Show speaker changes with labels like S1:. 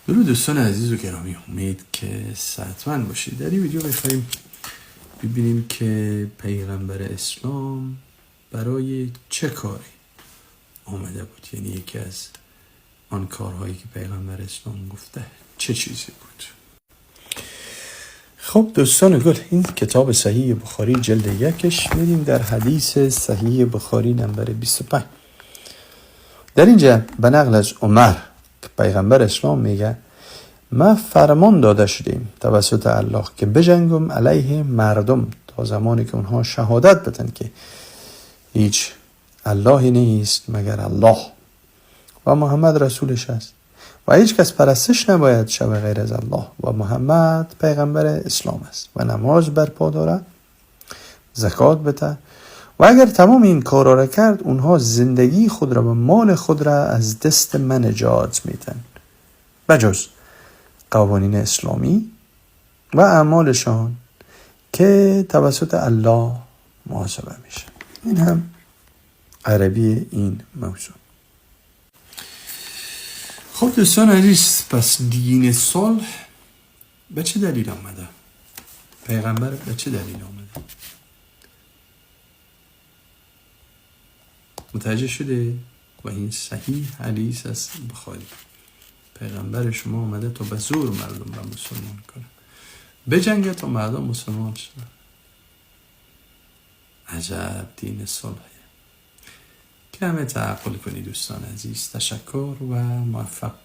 S1: درود دوستان عزیز و گرامی، امید که صحتمند باشید. در این ویدیو میخواییم ببینیم که پیغمبر اسلام برای چه کاری آمده بود، یعنی یکی از آن کارهایی که پیغمبر اسلام گفته چه چیزی بود. خب دوستان گل، این کتاب صحیح بخاری جلد یکش میریم در حدیث صحیح بخاری نمبر 25. در اینجا به نقل از عمر که پیغمبر اسلام میگه ما فرمان داده شدیم توسط الله که بجنگم علیه مردم تا زمانی که اونها شهادت بدن که هیچ اللهی نیست مگر الله و محمد رسولش است و هیچ کس پرستش نباید شود غیر از الله و محمد پیغمبر اسلام است و نماز برپا داره، زکات بده و اگر تمام این کارا را کرد اونها زندگی خود را و مال خود را از دست من نجات میدن، بجز قوانین اسلامی و اعمالشان که توسط الله محاسبه میشه. این هم عربی این موضوع. خب دوستان عزیز، پس دین صلح به چه دلیل آمده؟ پیغمبر به چه دلیل آمده؟ متوجه شده؟ و این صحیح حدیث از بخاری. پیغمبر شما آمده تا به زور مردم را مسلمان کنه، بجنگه تا مردم مسلمان شدن. عجب دین صلحه. کمی تعقل کنید دوستان عزیز. تشکر و موفق باشید.